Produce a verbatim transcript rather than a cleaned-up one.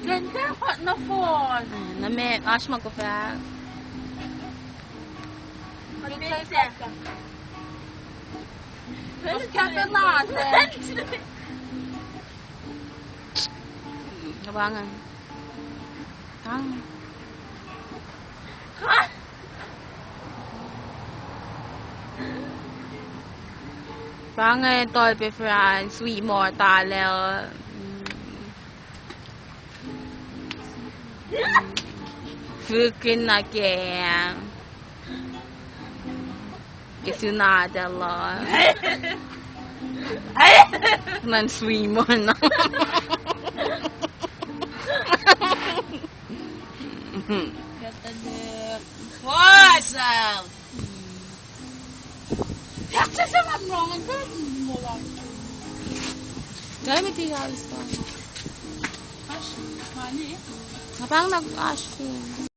Ganda pa na phone. Ah, na me, oasr ma kom fahk. Kapena. Kapena. Pa inge tol pac friends, wi muh tala. Mm. Fihkin nuh ke. Ke sun ah tala. Nan swimming. What's up? Kaya meti alis pa. Nga pahng na oasr ke.